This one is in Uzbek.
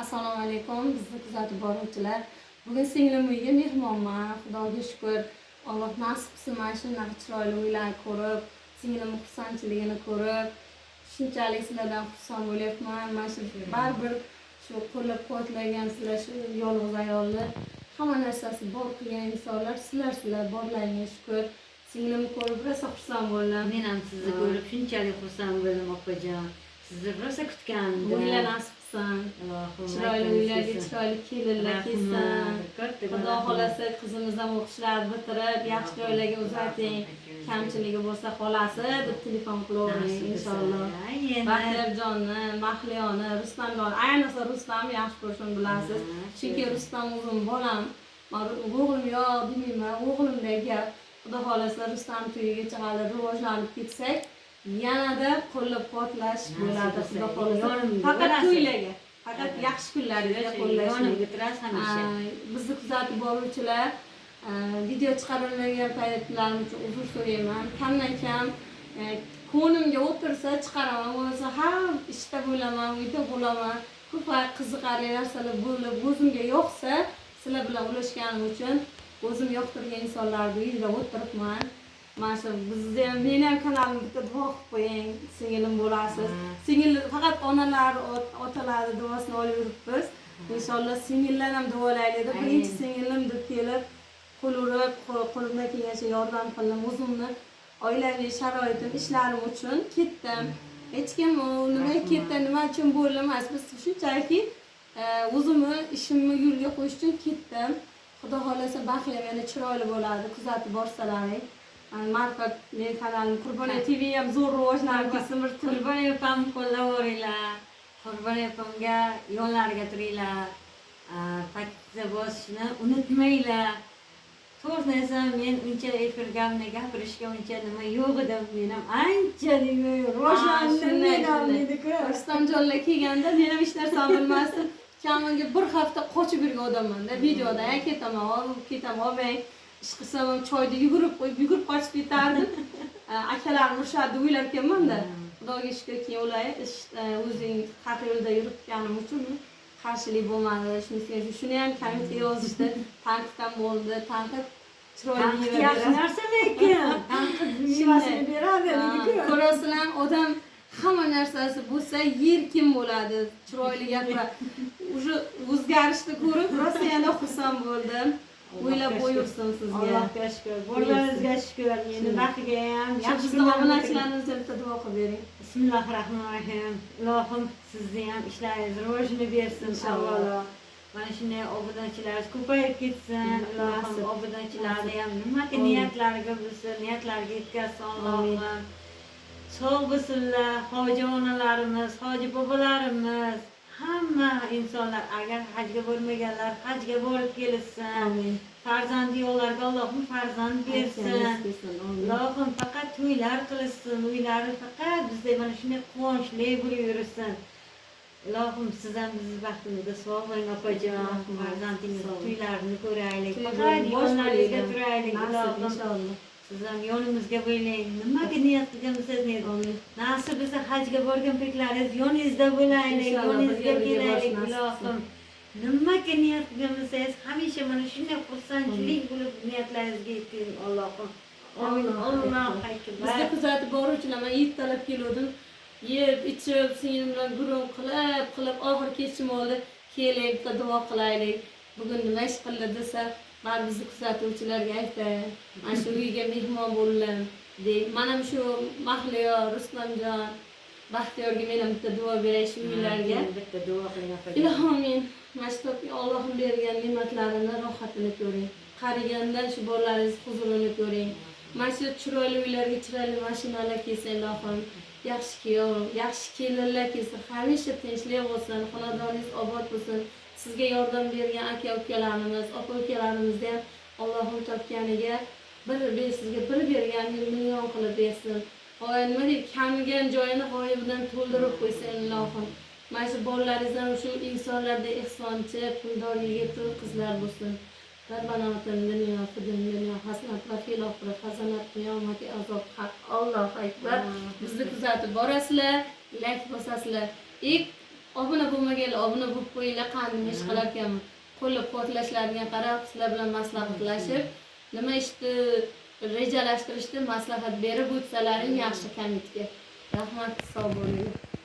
Assalomu alaykum, bizni kuzatib boruvchilar. Bugun singlim uyiga mehmonman. Xudoga shukur, Alloh nasib qilsin, mana shunaqa chiroyli uylarni ko'rib, singlimni xursandchiligini ko'rib, shunchalik sizlardan xursand bo'lyapman. Mana shu baribir shu qo'llab-quvvatlagan sizlar, shu yolg'iz ayolni hamma narsasi bor qilgan insonlar sizlar, borlaringga shukur. Singlimni ko'rib rosa xursand bo'ldim. Men ham sizni ko'rib shunchalik xursand bo'ldim, opajon. Sizni rosa kutgandim. Uylar nasib qilsin. Ilohim, Chiroyli aytganingiz uylarga kelsin. Chiroyli kelinlar kelsin. Rahmat, kattakon Xudo rahmat. xohlasa, qizimiz ham o'qishlarini bitirib, yaxshi joylarga uzating. Kamchiligi bo'lsa, xolasi deb telefon qilavering, Nasib qilsa. inshaalloh. Ay, endi. Baxtiyorjonni, Mahliyoni, Rustamjonni, ayniqsa Rustamni yaxshi ko'rishimni bilasiz. Chunki Rustam o'zim bolam. Man o'g'lim yo'q demayman, o'g'limdek gap. Xudo xohlasa, Rustam to'yigacha hali rivojlanib ketsak, yanada qo'llab-quvvatlash bo'ladi, Nasib Xudo qilsa. xohlasa. Yonimda Faqat bo'lasiz. to'ylarga, faqat yaxshi kunlarga qo'llash. Yonimga turasiz hamisha. Bizni kuzatib boruvchilar, video chiqarilmagan paytlarim uchun uzr so'rayman. Kamdan kam ko'nglimga o'tirsa chiqaraman, bo'lmasa har ishda bo'laman, uyda bo'laman. Ko'p qiziqarli narsalar bo'lib, o'zimga yoqsa, sizlar bilan ulashganim uchun o'zim yoqtirgan insonlarni uyida o'tiribman. Mana shu bizni ham, meni ham kanalimga bitta duo qilib qo'ying, singlim bo'lasiz. Singil faqat onalar, otalarni duosini olib yuribmiz. Inshaalloh, singillar ham duolaylik deb, birinchi singlim deb kelib, qo'l urib, qo'limdan kelgancha yordam qildim. O'zimni oilaviy sharoitim, ishlarim uchun ketdim. Hech kim u nima ketdi, nima uchun bo'ldi emas. Biz shunchaki o'zimni ishimni yo'lga qo'yish uchun ketdim. Xudo xohlasa, baxtli yana chiroyli bo'ladi, kuzatib borsalaring. Ma'rifat, men kanalim Qurboniya TV ham zo'r rivojlanib ketsin bir til. Qurbon opam qo'llaveringlar. Qurbon opamga yonlariga turinglar. Подписка bosishni unutmanglar. To'g'risini aytsam, men uncha efirgamni gapirishga uncha nima yo'q edim. Men ham ancha rivojlandim, men ham deydi-ku. Rustamjonlar kelganda men ham hech narsani bilmasdim. Kamiga bir hafta qochib yurgan odammanda. Videodan ya ketaman, olib ketaman, olmang. Ish qilsam ham choyda yugurib qo'yib, yugurib qochib ketardim. Akalarim urishadi, o'ylar ekanmanda. Xudoga shukur, keyin ular ish o'zing haq yo'lda yuribganim uchun qarshilik bo'lmadi. Shunisi shuni ham kommentga yozishdi. Tanqid ham bo'ldi. Tanqid chiroyli Tanqid meva yaxshi beradi. Narsa lekin. Tanqid mevasini beradi, deydi-ku. Ko'rasizlar, odam hamma narsasi bo'lsa, yer kim bo'ladi, chiroyli gapiradi. Уже o'zgarishni ko'rib, rosa yana xursand bo'ldim. O'ylab qo'yursin sizga. Allohga shukur, borlaringizga shukur. Endi baxiga ham Shu yaxshi bizni kunlar. Obunachilarimizga bitta duo qilib bering. Bismillahi rohmanir rohim. Ilohim, sizni ham ishlaringiz rivojini bersin Inshaalloh. Avvalo. Mana shunday obunachilaringiz ko'payib ketsin. Ilohim, Nasib. Obunachilarni ham nimaki Amin. Niyatlariga bo'lsa, niyatlariga yetkazsin Amin. Allohim. Sog' bo'lsinlar, hoji onalarimiz, hoji bobolarimiz, hamma insonlar, agar hajga bormaganlar hajga borib kelishsin. Amin. Farzandi yo'qlarga Allohim farzand bersin. Aytganingiz kelsin. Amin. Ilohim, faqat to'ylar qilishsin, uylari faqat bizda mana shunday quvonchli bo'lib yursin. Ilohim, siz ham bizni baxtimizda sog' bo'ling, opajon. Rahmat. Farzandingizni Sog' bo'ling. To'ylarini ko'raylik. To'y Faqat bo'ling, bosh yonlaringizga bo'ling. Turaylik, Nasib, ilohim. inshaalloh. Siz ham yonimizga bo'ling. Nimaga niyat qilgan bo'lsangiz niyat. Amin. Nasib bo'lsa, hajga borgan paytlaringiz yoningizda bo'laylik, Inshaalloh, yoningizga birga birga borish kelaylik, nasib ilohim. Nimaga niyat qilgan bo'lsangiz, hamisha mana shunday xursandchilik bo'lib niyatlaringizga yeting, Allohim. Amin. Allohu Allohu Bizni akbar. Kuzatib boruvchilar, man ertalab keluvdim. Yeb, ichib, singlim bilan gurung qilib, qilib, oxiri kechim oldi. Keling, bitta duo qilaylik. Bugun nima ish qildi desa, man bizni kuzatuvchilarga aytay. Mana shu uyga mehmon bo'ldim dey. Mana shu Mahliyo, Rustamjon, Baxtiyorga men ham bitta duo beray shu uylarga. Bitta duo qiling, opajon. Ilohim, mana shu Allohim bergan ne'matlarini rohatini ko'ring. Qariganda shu bolalaringiz huzurini ko'ring. Mana shu chiroyli uylarga chiroyli mashinalar kelsa, ilohim, yaxshi kuyov, yaxshi kelinlar kelsin, hamisha tinchlik bo'lsin, xonadoningiz obod bo'lsin. Sizga yordam bergan aka ukalarimiz, opa ukalarimizni ham Allohim topganiga bir sizga bir berganini million qilib bersin. G'oya nima deydi, kamigan joyini g'oyibidan to'ldirib qo'ysin, ilohim. Mana shu bolalaringiz ham shu insonlarda ehsonchi, puldor yigit qizlar bo'lsin. ربنا آتنا في الدنيا حسنة وفي الآخرة حسنة قiyomati azob haq. Allohu akbar. Bizni kuzatib borasizlar, layk bosasizlar. И Obuna bo'lmaganlar obuna bo'lib qo'yinglar. Qani, nima ish qilarkanman, qo'llab quvvatlashlariga qarab, sizlar bilan maslahatlashib, nima ishni rejalashtirishni maslahat berib o'tsalaring yaxshi kommentga. Rahmat, sog' bo'linglar.